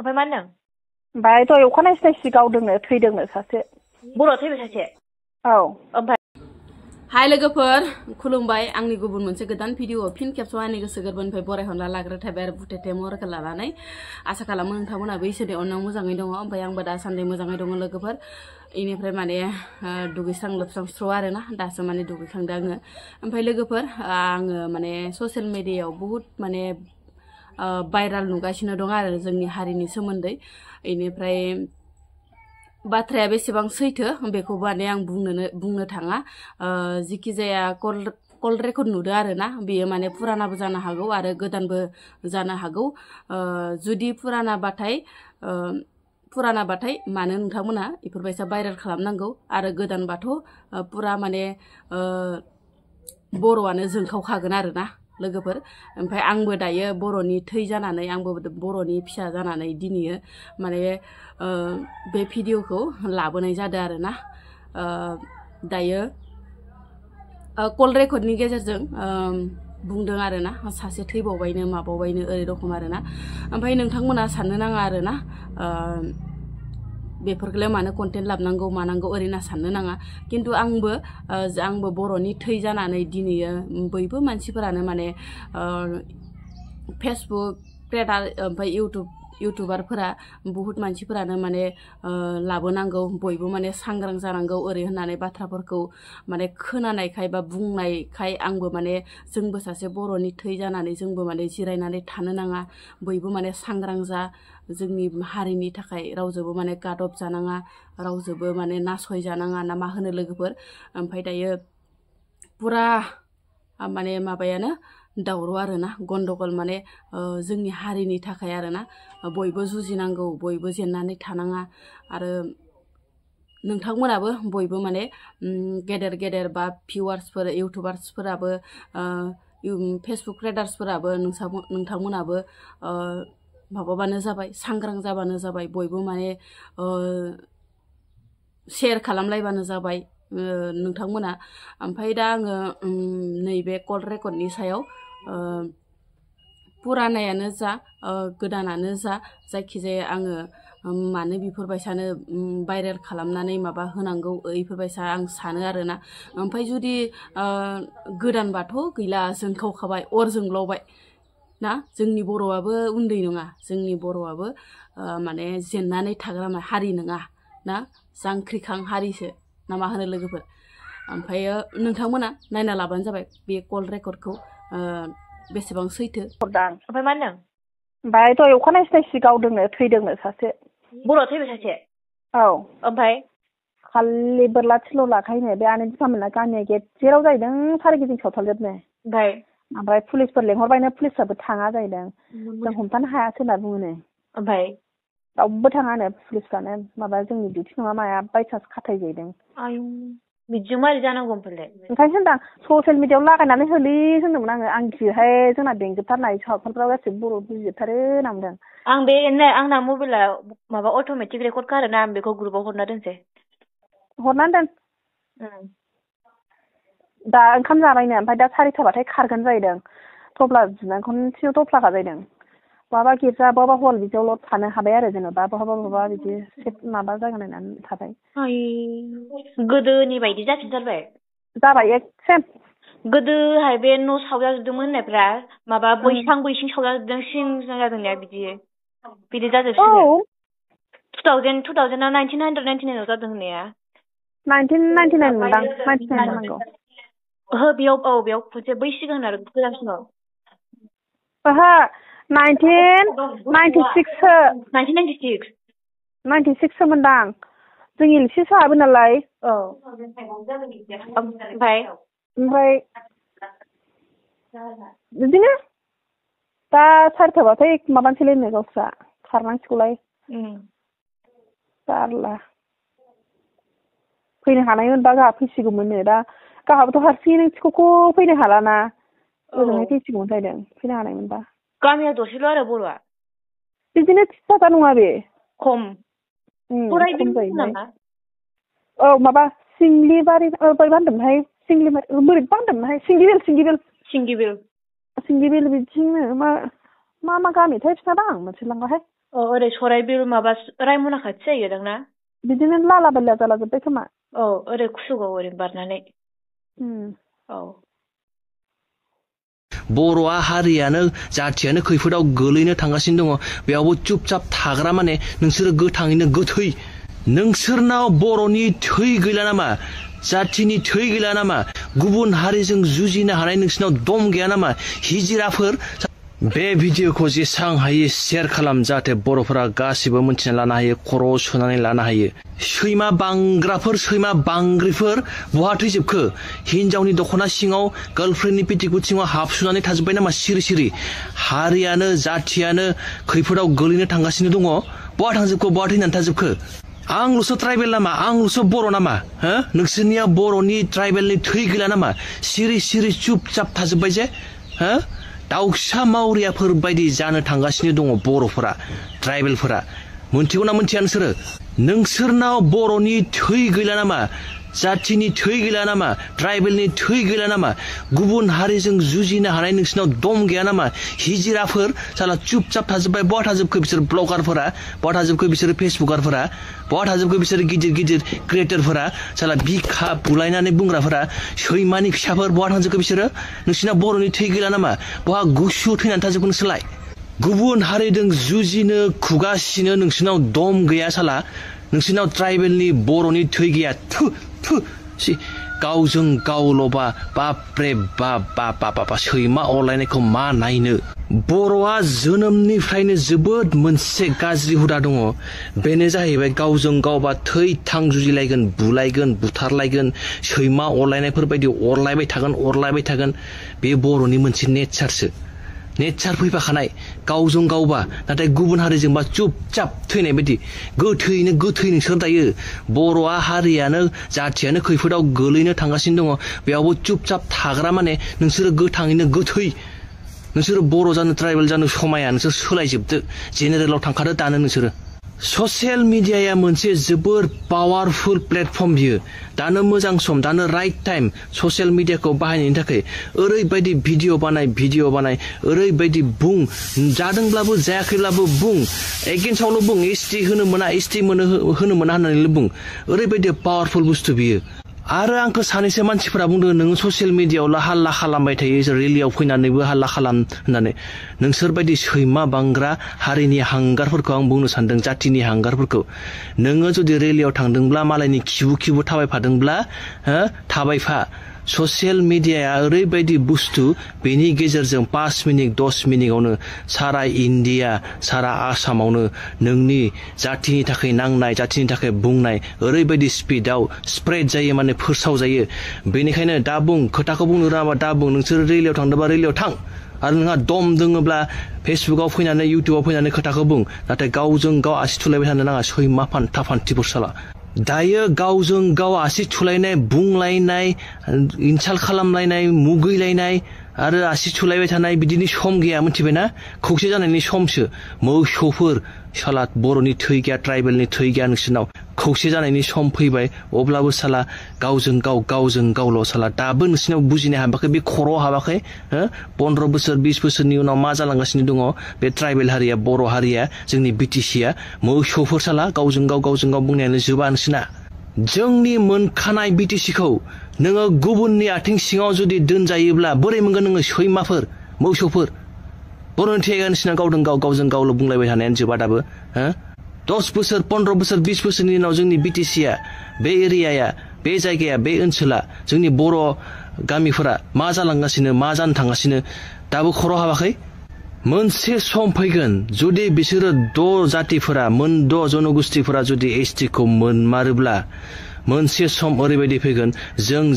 ओमफ्राय मा होनदों? ओमफ्राय दहाय अखानायै सिनायसि गावदोंनो थैदोंनो सासे। बर' थैबाय सासे? औ। ओमफ्राय हाय लोगोफोर खुलुमबाय आंनि गुबुन मोनसे गोदान भिडिअ फिन खेबस' आंनि गोसो गोरबोनिफ्राय बरायहरना लाग्रो थाबाय आरो बुथेथे महरखौ लानानै आसा खालामो नोंथांमोनाबो इसोरनि अननायाव मोजाङै दङ ओमफ्राय आंबो दासान्दि मोजाङै दङ लोगोफोर इनिफ्राय माने दुगैस्रां लोबस्रां स्र' आरोना दासो माने दुगैखांदो आङो ओमफ्राय लोगोफोर आङो माने ससियेल मिडियायाव बुहुत माने भाइराल नुगासिनो दं आरो जोंनि हारिनि सोमोन्दै इनिफ्राय बाथ्राया बेसेबां सैथो बेखौ माने आं बुंनो थाङा जिखि जाया कल रेकर्ड नुदो आरोना बेयो माने पुरानाबो जानो हागौ आरो गोदानबो जानो हागौ जुदि पुरानाबाथाय मानो नोंथांमोना इफोरबायसा भाइरेल खालामनांगौ आरो गोदानबाथ' पुरा माने बर'आनो जोंखावखागोन आरोना लोगोफोर ओमफ्राय आंबो दायो बर'नि थै जानानै आंबो बर'नि फिसा जानानै दिनैयो माने बे भिडिअखौ लाबोनाय जादों आरोना दायो कल रेकर्डनि गेजेरजों बुंदों आरोना सासे थैबावबायनो माबावबायनो ओरै रखम आरोना ओमफ्राय नोंथांमोना साननो नाङा आरोना बेफोरखौलाय मानो कन्टेन्ट लाबनांगौ मानांगौ ओरैना साननो नाङा खिन्थु आंबो बर'नि थै जानानै दिनैयो बयबो मानसिफोरानो माने फेसबुक ट्रेडार ओमफ्राय इउटुबारफोरा बुहुत मानसिफोरानो माने लाबोनांगौ बयबो माने सांग्रां जानांगौ ओरै होननानै बाथ्राफोरखौ माने खोनानायखाय बा बुंनायखाय आंबो माने जोंबो सासे बर'नि थै जानानै जोंबो माने जिरायनानै थानो नाङा बयबो माने सांग्रां जा जोंनि हारिनि थाखाय रावजोंबो माने गादब जानाङा रावजोंबो माने नासय जानाङा ना मा होनो लोगोफोर ओमफ्राय दायो पुरा माने माबायानो दावराव आरोना गन्डगल माने जोंनि हारिनि थाखाय आरोना बयबो जुजिनांगौ बयबो जेननानै थानाङा आरो नोंथांमोनाबो बयबो माने गेदेर बा भिउवार्सफोर इउटुबार्सफोराबो फेसबुक क्रिएटार्सफोराबो नोंथांमोनाबो माबाबानो जाबाय सांग्रां जाबानो जाबाय बयबो माने शेयार खालामलायबानो जाबाय नोंथांमोना ओमफ्राय दा आङो नैबे कल रेकर्डनि सायाव पुरानायानो जा गोदानानो जा जायखिजाया आङो मानो बेफोरबायसानो भाइरेल खालामनानै माबा होनांगौ बेफोरबायसा आं सानो आरोना ओमफ्राय जुदि गोदानबाथ' गैला जोंखावखाबाय अर जोंब्लावबाय ना जोंनि बर'आबो उन्दै नङा जोंनि बर'आबो माने जेननानै थाग्रा हारि नङा ना जांख्रिखां हारिसो ना मा होनो लोगोफोर ओमफ्रायो नोंथांमोना नायना लाबानो जाबाय बे कल रेकर्डखौ बेसेबां सैथो ओमफ्राय मा होनदों? ओमफ्राय दहाय अखानायै सिनायसि गावदोंनो थैदोंनो सासे। बर' थैबाय सासे? औ। ओमफ्राय खालि बोरला थिल' लाखायोनो बे आनै बिफामोनना गामिया गेजेराव जाहैदों सारिगिदिं सावथालजोबनो ओमफ्राय पुलिसफोर लेंहरबायनो पुलिसफ्राबो थाङा जाहैदों जों हमथानो हायासै होनना बुङोनो ओमफ्राय रावबो थाङानो पुलिसफ्रानो माबा जोंनि डिउटि नङा माया बायसान्स खाथाय जाहैदों आयौ बिदिजों मारै जानांगौ ओमफ्राय ओंखायनो होनदां ससियेल मिडियायाव लागायनानै होलै होनदोंमोन आङो गियोहाय जोंना बेंजोबथारनाय सावथालफ्राव गासैबो बर' बुजिजोबथारो होनना बुंदों आं बे आंना मबाइला माबा अट'मेटिक रेकर्ड खारोना आं बेखौ ग्रुपाव हरना दोनसै हरनानै दोन दा ओंखाम जाबायनो ओमफ्राय दा 4टाबाथाय खारगोन जाहैदों थफ्ला बिनानै खनसेनो थफ्लाखा जाहैदों बहाबा गिर्जा बहाबा हल बिदियावल' थानो हाबाय आरो जेनेबा बहाबा बिदि माबा जायगा नायनानै थाबाय गोदोनि बायदि जाफिनथारबाय जाबाय सेम गोदोहाय बे न' सावजाजोबदोंमोन होननायफ्रा माबा बैसां सावजाजोबदों सिं जादोंना बिदि जाजोबसिगोन 1999 आव जादों होननाया 1999 मोनदां 99 जानांगौ ओहो बेयाव खनसे बै सिगां आरो गोजामसिनाव ओहो 1996 सो मोनदां जों एलसिसो हाबो नालाय ओमफ्राय बिदिनो दा 4टाबाथाय माबानोसैलायनो गावस्रा खारनांसिगौलाय जारला फैनो हानायमोनबा गाहा फैसिगौमोननो दा गाहाबोथ' हारसिङै नों थिख'खौ फैनो हालाना ओजोंहाय फैसिगौमोन जाहैदों फैनो हानायमोनबा गामिया दसेल' आरो बर'आ बिदिनो फिसाथा नङा बे खम खम जायोहाय औ माबा सिंलिबारि बोरैबा होनदोंमोनहाय बोरैबा होनदोंमोनहाय सिंगिबिल बिदिनो मा गामिथाय बिसिना आं मोनथिलांबाहाय ओरै सराइबिल माबा रायमना खाथि जायो दां ना? बिदिनो लाला बायला जाला जोब्बाय खोमा। औ ओरै कुसुगाव ओरै बारनानै। औ बर'आ हारियानो जाथियानो खैफोदाव गोलैनो थांगासिनो दङ बेयावबो चुपचाप थाग्रा माने नोंसोरो गोथाङैनो गोथै नोंसोरनाव बर'नि थै गैला नामा जाथिनि थै गैला नामा गुबुन हारिजों जुजिनो हानाय नोंसोरनाव दम गैया नामा हिजिराफोर बे भिडिअखौ जेसां हायो शेयार खालाम जाहाथे बर'फोरा गासिबो मिन्थिना लानो हायो खर' सुनानै लानो हायो सैमा बांग्राफोर सैमा बांग्रिफोर बहा थैजोबखो हिनजावनि दख'ना सिङाव गार्लफ्रेन्डनि पेटिकुट सिङाव हाबसुनानै थाजोब्बाय नामा सिरि सिरि हारियानो जाथियानो खैफोदाव गोलैनो थांगासिनो दङ बहा थांजोबखो बहा थैनानै थाजोबखो आंल'सो ट्राइबेल नामा आंल'सो बर' नामा हो नोंसोरनिया बर'नि ट्राइबेलनि थै गैला नामा सिरि सिरि चुपचाप थाजोब्बाय जे हो दाउसा मावरियाफोर बायदि जानो थांगासिनो दङ बर'फोरा ट्राइबेलफोरा मोनथिगौ ना मोनथिया नोंसोरनाव बर'नि थै गैला नामा जाथिनि थै गैला नामा ट्राइबेलनि थै गैला नामा गुबुन हारिजों जुजिनो हानाय नोंसोरनाव दम गैया नामा हिजिराफोर साला चुपचाप थाजोब्बाय बहा थाजोबखो बिसोर ब्लगारफोरा बहा थाजोबखो बिसोर फेसबुकारफोरा बहा थाजोबखो बिसोर गिदिर गिदिर क्रिएटरफोरा साला बिखा बुलायनानै बुंग्राफोरा सैमानि फिसाफोर बहा थांजोबखो बिसोरो नोंसोरनाव बर'नि थै गैला नामा बहा गुसु थैनानै थाजोबखो नोंसोरलाय गुबुन हारिजों जुजिनो खुगासिनो नोंसोरनाव दम गैया साला नोंसोरनाव ट्राइबेलनि बर'नि थै गैया थु गावजों गावल'बा बाप्रे बाप सैमा अरलायनायखौ मा नायनो बर'आ जोनोमनिफ्रायनो जोबोद मोनसे गाज्रि हुदा दङ बेनो जाहैबाय गावजों गावबा थै थां जुजिलायगोन बुलायगोन बुथारलायगोन सैमा अरलायनायफोर बायदि अरलायबाय थागोन बे बर'नि मोनसे नेचारसो नेचार फैफाखानाय गावजों गावबा नाथाय गुबुन हारिजोंबा चुपचाप थैनाय बायदि गोथै नोंसोर दायो बर'आ हारियानो जाथियानो खैफोदाव गोलैनो थांगासिनो दङ बेयावबो चुपचाप थाग्रा माने नोंसोरो गोथाङैनो गोथै नोंसोरो बर' जानो ट्राइबेल जानो समाया नोंसोर सोलायजोबदो जेनेरेलाव थांखादो दानो नोंसोरो ससियेल मिडियाया मोनसे जोबोर पावारफुल प्लेटफर्म बियो दानो मोजां सम दानो राइट टाइम ससियेल मिडियाखौ बाहायनायनि थाखाय ओरैबायदि भिडिअ बानाय ओरैबायदि बुं जादोंब्लाबो जायाखैब्लाबो बुं एगेन्स्टआवल' बुं एसटि होनो मोना होनो मोना होननानैल' बुं ओरैबायदि पावारफुल बुस्थु बियो आरो आंखौ सानैसो मानसिफोरा बुंदों नोङो ससियेल मिडियायावल' हाल्ला खालामबाय थायो रेलियाव फैनानैबो हाल्ला खालाम होननानै नोंसोरबायदि सैमा बांग्रा हारिनि हांगारफोरखौ आं बुंनो सानदों जातिनि हांगारफोरखौ नोङो जुदि रेलियाव थांदोंब्ला मालायनि खिबु थाबायफादोंब्ला थाबायफा ससियेल मिडियाया ओरैबायदि बुस्थु बेनि गेजेरजों 5 मिनिट 10 मिनिटआवनो सारा इन्डिया सारा आसामावनो नोंनि जातिनि थाखाय नांनाय जातिनि थाखाय बुंनाय ओरैबायदि स्पिडआव स्प्रेड जायो माने फोसाव जायो बेनिखायनो दा बुं खोथाखौ बुंनो रोङाबा दा बुं नोंसोर रेलियाव थांदोंबा रेलियाव थां आरो नोंहा दम दोङोब्ला फेसबुकाव फैनानै इउटुबाव फैनानै खोथाखौ बुं नाथाय गावजों गाव आसि थुलायबाय थानो नाङा सैमा फान्थिफोर साला दायो गावजों गाव आसि थुलायनाय बुंलायनाय इनसाल्ट खालामलायनाय मुगैलायनाय आरो आसि थुलायबाय थानाय बिदिनि सम गैया मिथिबायना खौसे जानायनि समसो मोसौफोर साला बर'नि थै गैया ट्राइबेलनि थै गैया नोंसोरनाव खौसे जानायनि सम फैबाय अब्लाबो साला गावजों गावल' साला दाबो नोंसोरनाव बुजिनो हाबाखै बे खर'आव हाबाखै 15 बोसोर 20 बोसोरनि उनाव मा जालांगासिनो दङ बे ट्राइबेल हारिया बर' हारिया जोंनि बिटिसिया मोसौफोर साला गावजों गाव बुंनायानो जोबा नोंसोरना जोंनि मोनखानाय बिटिसिखौ नोङो गुबुननि आथिं सिङाव जुदि दोनजायोब्ला बोरै मोनगोन नोङो सैमाफोर मोसौफोर बर'नि थैया नोंसोरना गावजों गावल' बुंलायबाय थानायानो जोबा दाबो 10 बोसोर 15 बोसोर 20 बोसोरनि उनाव जोंनि बिटिसिया बे एरियाया बे जायगाया बे ओनसोला जोंनि बर' गामिफोरा मा जालांगासिनो मा जानो थांगासिनो दाबो खर' हाबाखै मोनसे सम फैगोन जुदि बिसोरो 6 जातिफोरा 6 जनगोष्ठीफोरा जुदि एसटिखौ मोनमारोब्ला मोनसे सम ओरैबायदि फैगोन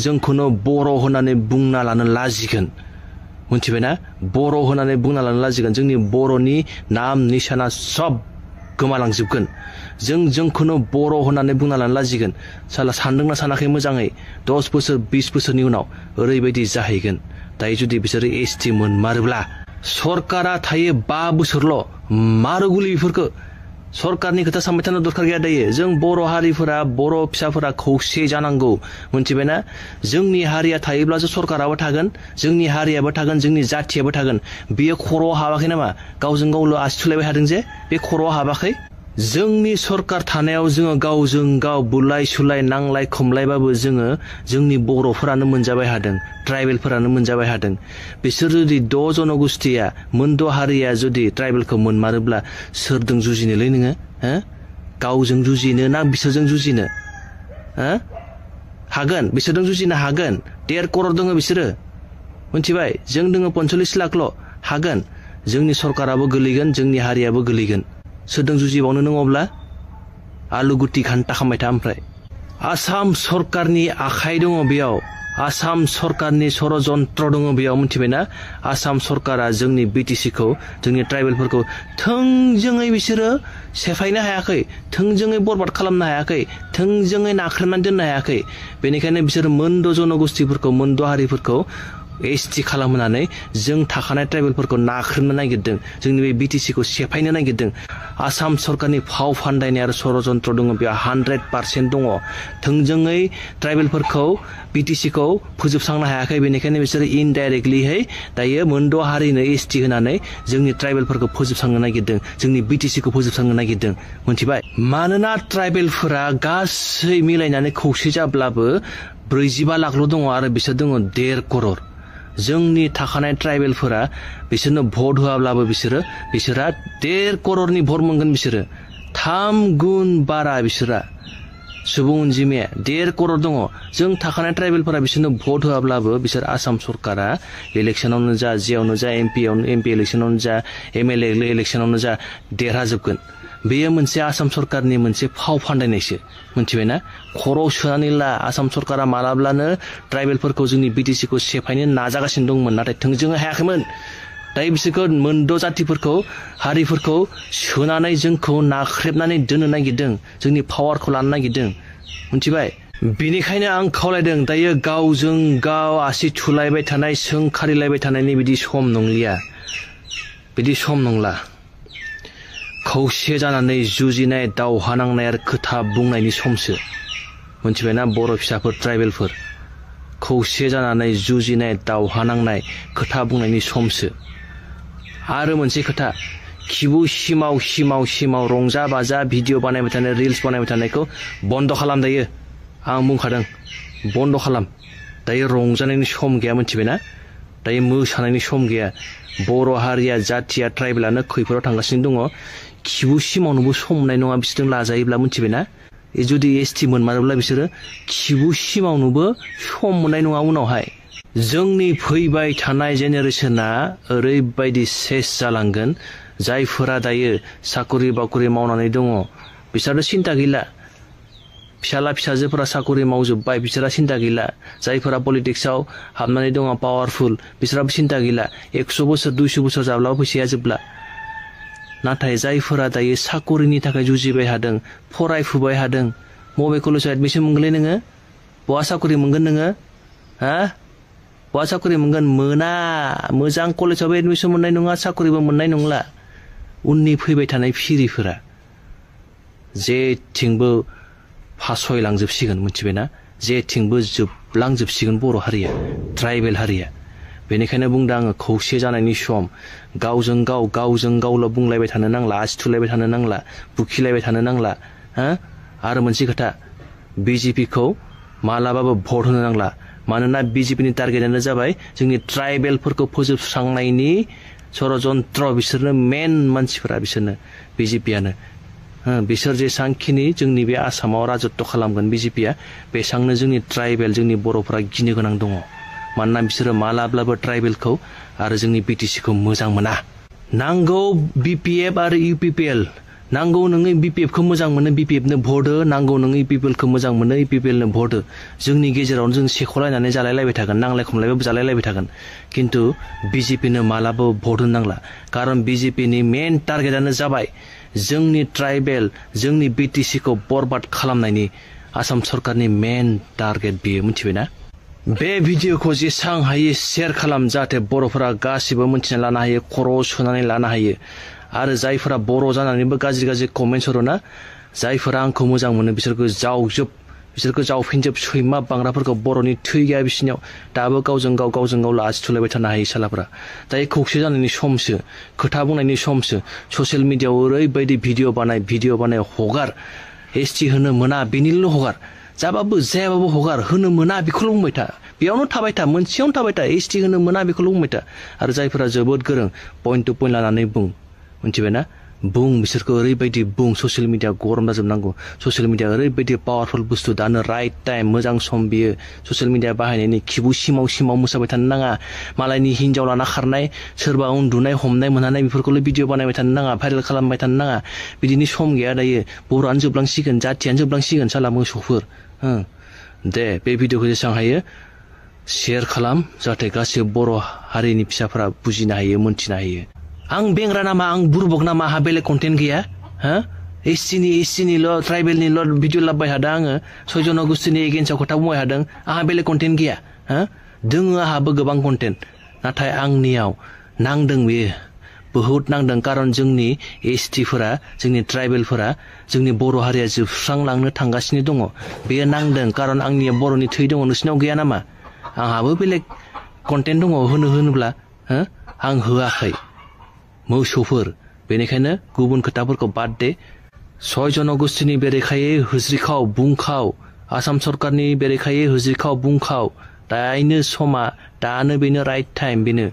जोंखौनो बर' होननानै बुंना लानो लाजिगोन मिथिबायना बर' होननानै बुंना लानो लाजिगोन जोंनि बर'नि नाम निशाना सब गोमालांजोबगोन जोंखौनो बर' होननानै बुंना लानो लाजिगोन साला सानदोंना सानाखै मोजाङै 10 बोसोर 20 बोसोरनि उनाव ओरैबायदि जाहैगोन दायो जुदि बिसोरो एसटि मोनमारोब्ला सरकारा थायो 5 बोसोरल' मारो गुलि बेफोरखौ सरकारनि खोथा सानबाय थानो दरखार गैया दायो जों बर' हारिफोरा बर' फिसाफोरा खौसे जानांगौ मोनथिबायना जोंनि हारिया थायोब्लासो सरकाराबो थागोन जोंनि हारियाबो थागोन जोंनि जाथियाबो थागोन बेयो खर'आव हाबाखै नामा गावजों गावल' आसि थुलायबाय थादों जे बे खर'आव हाबाखै जोंनि सरकार थानायाव जोङो गावजों गाव बुलाय सुलाय नांलाय खमलायबाबो जोङो जोंनि बर'फोरानो मोनजाबाय हादों ट्राइबेलफोरानो मोनजाबाय हादों बिसोर जुदि 6 जनगोष्ठीया मोनद' हारिया जुदि ट्राइबेलखौ मोनमारोब्ला सोरजों जुजिनोलै नोङो हो गावजों जुजिनो ना बिसोरजों जुजिनो हो हागोन बिसोरजों जुजिनो हागोन 1.5 करोड़ दङ बिसोरो मोनथिबाय जों दङ 45 लाखल' हागोन जोंनि सरकाराबो गोलैगोन जोंनि हारियाबो गोलैगोन सोरजों जुजिबावनो नों अब्ला आलु गुटि घन्टा खामबाय था ओमफ्राय आसाम सरकारनि आखाइ दङ बेयाव आसाम सरकारनि षड़यन्त्र दङ बेयाव मोनथिबायना आसाम सरकारा जोंनि बिटिसिखौ जोंनि ट्राइबेलफोरखौ थोंजोङै बिसोरो सेफायनो हायाखै थोंजोङै बरबाद खालामनो हायाखै थोंजोङै नाख्रेबनानै दोननो हायाखै बेनिखायनो बिसोर मोनद' जनगोष्ठीफोरखौ मोनद' हारिफोरखौ एसटि खालामनानै जों थाखानाय ट्राइबेलफोरखौ नाख्रेबनो नागिरदों जोंनि बे बिटिसिखौ सेफायनो नागिरदों आसाम सरकारनि फाव फान्दायनाय आरो षड़यन्त्र दङ बेयाव 100% दङ थोंजोङै ट्राइबेलफोरखौ बिटिसिखौ फोजोबस्रांनो हायाखै बेनिखायनो बिसोर इनडाइरेक्टलिहै दायो मोनद' हारिनो एसटि होनानै जोंनि ट्राइबेलफोरखौ फोजोबस्रांनो नागिरदों जोंनि बिटिसिखौ फोजोबस्रांनो नागिरदों मोनथिबाय मानोना ट्राइबेलफोरा गासै मिलायनानै खौसे जाब्लाबो 45 लाखल' दङ आरो बिसोर दङ 1.5 करोड़ जोंनि थाखानाय ट्राइबेलफोरा बिसोरनो भट होआब्लाबो बिसोरा 1.5 करोड़नि भट मोनगोन बिसोरो 3 गुन बारा बिसोरा सुबुं अनजिमाया 1.5 करोड़ दङ जों थाखानाय ट्राइबेलफोरा बिसोरनो भट होआब्लाबो बिसोर आसाम सरकारा इलेक्शनावनो जा जेयावनो जा एमपि इलेक्शनावनो जा एमएलए इलेक्शनावनो जा देरहाजोबगोन बेयो मोनसे आसाम सरकारनि मोनसे फाव फान्दायनायसो मोनथिबायना खर'आव सोनानै ला आसाम सरकारा मालाब्लानो ट्राइबेलफोरखौ जोंनि बिटिसिखौ सेफायनो नाजागासिनो दंमोन नाथाय थोंजोङै हायाखैमोन दायो बिसोरखौ मोनद' जातिफोरखौ हारिफोरखौ सोनानै जोंखौ नाख्रेबनानै दोननो नागिरदों जोंनि पावारखौ लानो नागिरदों मोनथिबाय बेनिखायनो आं खावलायदों दायो गावजों गाव आसि थुलायबाय थानाय सोंखारिलायबाय थानायनि बिदि सम नंलिया बिदि सम नंला खौसे जानानै जुजिनाय दावहा नांनाय आरो खोथा बुंनायनि समसो मोनथिबायना बर' फिसाफोर ट्राइबेलफोर खौसे जानानै जुजिनाय दावहा नांनाय खोथा बुंनायनि समसो आरो मोनसे खोथा खिबु सिमाव रंजा बाजा भिडिअ बानायबाय थानाय रिल्स बानायबाय थानायखौ बन्द खालाम दायो आं बुंखादों बन्द खालाम दायो रंजानायनि सम गैया मोनथिबायना दायो मोसानायनि सम गैया बर' हारिया जाथिया ट्राइबेलानो खैफोदाव थांगासिनो दङ खिबु सिमावनोबो सम मोननाय नङा बिसोरजों लाजायोब्ला मोनथिबायना जुदि एसटि मोनमारोब्ला बिसोरो खिबु सिमावनोबो सम मोननाय नङा उनावहाय जोंनि फैबाय थानाय जेनेरेशना ओरैबायदि सेस जालांगोन जायफोरा दायो साकरि बाकरि मावनानै दङ बिसोरनो सिन्ता गैला फिसाला फिसाजोफोरा साकरि मावजोब्बाय बिसोरा सिन्ता गैला जायफोरा पलिटिक्सआव हाबनानै दङ पावारफुल बिसोराबो सिन्ता गैला 100 बोसोर 200 बोसोर जाब्लाबो फैसाया जोबला नाथाय जायफोरा दायो साकरिनि थाखाय जुजिबाय हादों फरायफुबाय हादों बबे कलेजाव एडमिसन मोनगोनलै नोङो बहा साकरि मोनगोन नोङो हा बहा साकरि मोनगोन मोना मोजां कलेजावबो एडमिसन मोननाय नङा साकरिबो मोननाय नंला उननि फैबाय थानाय फिरिफोरा जेथिंबो फासयलांजोबसिगोन मिथिबायना जेथिंबो जोबलांजोबसिगोन बर' हारिया ट्राइबेल हारिया बेनिखायनो बुंदों आङो खौसे जानायनि सम गावजों गावल' बुंलायबाय थानो नांला आसि थुलायबाय थानो नांला बुखिलायबाय थानो नांला हा आरो मोनसे खोथा बिजेपिखौ मालाबाबो भट होनो नांला मानोना बिजेपिनि टार्गेटआनो जाबाय जोंनि ट्राइबेलफोरखौ फोजोबस्रांनायनि षड़यन्त्र बिसोरनो मेन मानसिफोरा बिसोरनो बिजेपियानो बिसोर जेसांखिनि जोंनि बे आसामाव राजत्व खालामगोन बिजेपिया बेसांनो जोंनि ट्राइबेल जोंनि बर'फोरा गिनो गोनां दङ मानोना बिसोरो मालाब्लाबो ट्राइबेलखौ आरो जोंनि बिटिसिखौ मोजां मोना नांगौ बिपिएफ आरो इउपिपिएल नांगौ नोङो बिपिएफखौ मोजां मोनो बिपिएफनो भट हो नांगौ नोङो इउपिपिएलखौ मोजां मोनो इउपिपिएलनो भट हो जोंनि गेजेरावनो जों सेख'लायनानै जालायलायबाय थागोन नांलाय खमलायबाबो जालायलायबाय थागोन खिन्थु बिजेपिनो मालाबाबो भट होनो नांला खारन बिजेपिनि मेन टार्गेटआनो जाबाय जोंनि ट्राइबेल जोंनि बिटिसिखौ बरबाद खालामनायनि आसाम सरकारनि मेन टार्गेट बियो मिथिबायना बे भिडिअखौ जेसां हायो शेयार खालाम जाहाथे बर'फोरा गासिबो मिथिना लानो हायो खर' सोनानै लानो हायो आरो जायफोरा बर' जानानैबो गाज्रि गाज्रि कमेन्ट्स हरो ना जायफोरा आंखौ मोजां मोनो बिसोरखौ जावफिनजोब सैमा बांग्राफोरखौ बर'नि थै गैया बिसिनियाव दाबो गावजों गाव लासि थुलायबाय थानो हायो सालाफोरा दायो खौसे जानायनि समसो खोथा बुंनायनि समसो ससियेल मिडियाआव ओरैबायदि भिडिअ बानाय हगार एसटि होनो मोना बेनिल' हगार जाबाबो जायाबाबो हगार होनो मोना बेखौल' बुंबाय था बेयावनो थाबाय था मोनसेयावनो थाबाय था एसटि होनो मोना बेखौल' बुंबाय था आरो जायफोरा जोबोद गोरों पइन्ट टु पइन्ट लानानै बुं मिथिबायना बुं बिसोरखौ ओरैबायदि बुं ससियेल मिडिया गरम जाजोबनांगौ ससियेल मिडिया ओरैबायदि पावारफुल बुस्थु दानो राइट टाइम मोजां सम बियो ससियेल मिडिया बाहायनायनि खिबु सिमाव मोसाबाय थानो नाङा मालायनि हिनजाव लाना खारनाय सोरबा उन्दुनाय हमनाय मोनहानाय बेफोरखौल' भिडिअ बानायबाय थानो नाङा भाइरेल खालामबाय थानो नाङा बिदिनि सम गैया दायो बर'आनो जोबलांसिगोन जाथियानो जोबलांसिगोन साला मोसौफोर दे बे भिडिअखौ जेसेबां हायो शेयार खालाम जाहाथे गासैबो बर' हारिनि फिसाफोरा बुजिनो हायो मोनथिनो हायो आं बेंग्रा नामा आं बुरबक नामा आंहा बेलेग कन्टेन्ट गैया एसटिनिल' ट्राइबेलनिल' भिडिअ लाबोबाय थादों आङो 6 जनगोष्ठीनि एगेन्स्टआव खोथा बुंबाय थादों आंहा बेलेग कन्टेन्ट गैया दोङो आंहाबो गोबां कन्टेन्ट नाथाय आंनियाव नांदों बेयो बहुद नांदों कारन जोंनि एसटिफोरा जोंनि ट्राइबेलफोरा जोंनि बर' हारिया जोबस्रांलांनो थांगासिनो दङ बेयो नांदों कारन आंनिया बर'नि थै दङ नोंसिनाव गैया नामा आंहाबो बेलेग कन्टेन्ट दङ होनोब्ला आं होआखै मोसौफोर बेनिखायनो गुबुन खोथाफोरखौ बाद दे 6 जनगोष्ठीनि बेरेखायै होज्रिखाव बुंखाव आसाम सरकारनि बेरेखायै होज्रिखाव बुंखाव दानो समा दानो बेनो राइट टाइम बेनो